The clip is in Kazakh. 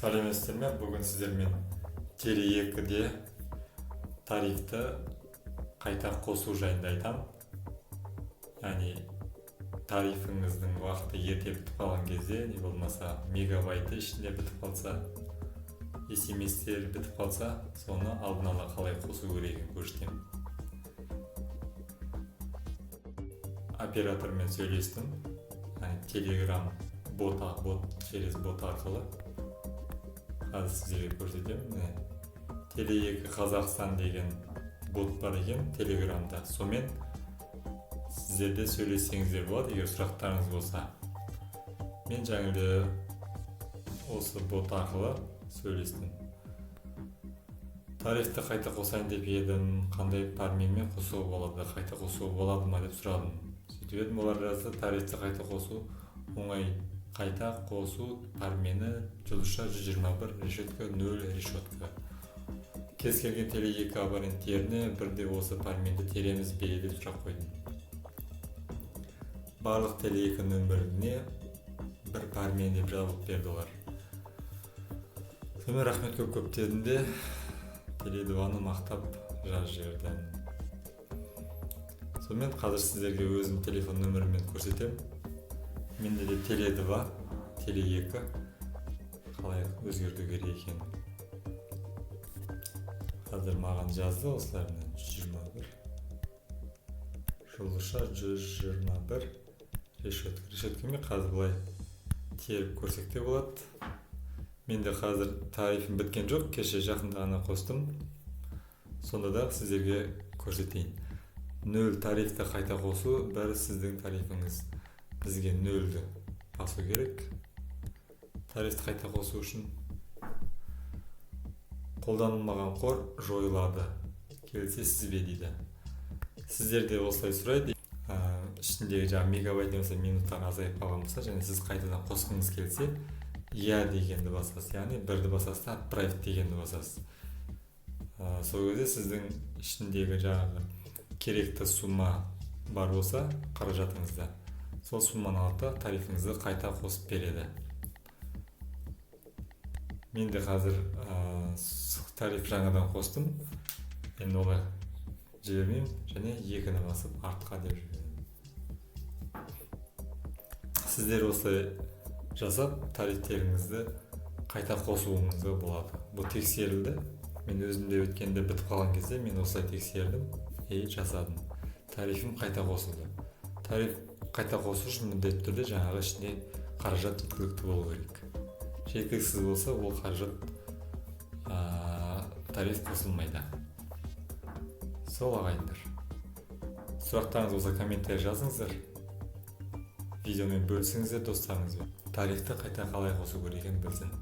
Сәлеметсіздер ме? Бүгін сіздермен Теле 2-де тарифті қайта қосу жайында айтамын. Яғни тарифіңіздің уақыты ерте бітіп қалған кезде, не болмаса мегабайты ішінде бітіп қалса, смстер бітіп қалса, соны алдын ала қалай қосу керегін көрсетемін. Оператормен сөйлестім, яғни Телеграм бот, бот через бот арқылы. Қазір сіздерге көрсетемін. Міне, Теле 2 Қазақстан деген бот бар екен Телеграмда. Сонымен сіздер де сөйлессеңіздер болады, егер сұрақтарыңыз болса. Мен жаңағыда осы бот арқылы сөйлестім. Тарифті қайта қосайын деп едім, қандай парменмен қосуға болады, қайта қосуға болады ма деп сұрадым. Сөйтіп едім, олар жазды: тарифті қайта қосу оңай, қайта қосу пармені жұлдызша 121 решетка 0 решетка. Кез келген Теле 2 абоненттеріне бірде осы парменді тереміз бе деп сұрақ қойдым. Барлық Теле 2 нөміріне бір пармен деп жауап берді олар. Сонымен, рахмет көп көп дедім де, Теле 2-ны мақтап жазып жібердім. Сонымен, қазір сіздерге өзім телефон нөмірімен көрсетемін. Менде де Теле 2, Теле 2 қалай өзгерту керек екенін. Қазір маған жазды осылай: 121 жұлдызша 121 решетка. Решеткамен қазір былай теріп көрсек те болады. Менде қазір тарифім біткен жоқ, кеше жақында ғана қостым. Сонда да сіздерге көрсетейін. Нөл тарифті қайта қосу, бәрі сіздің тарифіңіз. Бізге нөлді басу керек тарифті қайта қосу үшін. Қолданылмаған қор жойылады, келісесіз бе дейді. Сіздер де осылай сұрайды. Ішіндегі жаңағы мегабайт немесе минуттар азайып қалған болса және сіз қайтадан қосқыңыз келсе, иә дегенді басасыз, яғни бірді басасыз да, отправить дегенді басасыз. Сол кезде сіздің ішіндегі жаңағы керекті сумма бар болса қаражатыңызда, сол сумманы алады да, тарифіңізді қайта қосып береді. Мен де қазір тариф жаңадан қостым. Енді олай жібермеймін және екіні басып, артқа деп жіберемін. Сіздер осылай жасап, тарифтеріңізді қайта қосуыңызға болады. Бұл тексерілді. Мен өзім де өткенде бітіп қалған кезде мен осылай тексердім и жасадым, тарифім қайта қосылды. Тариф қайта қосу үшін міндетті түрде жаңағы ішінде қаражат жеткілікті болу керек. Жеткіліксіз болса, ол қаражат, тариф қосылмайды. Сол, ағайындар, сұрақтарыңыз болса, комментарий жазыңыздар, видеомен бөлісіңіздер достарыңызбен, тарифті қайта қалай қосу керек екенін білсін.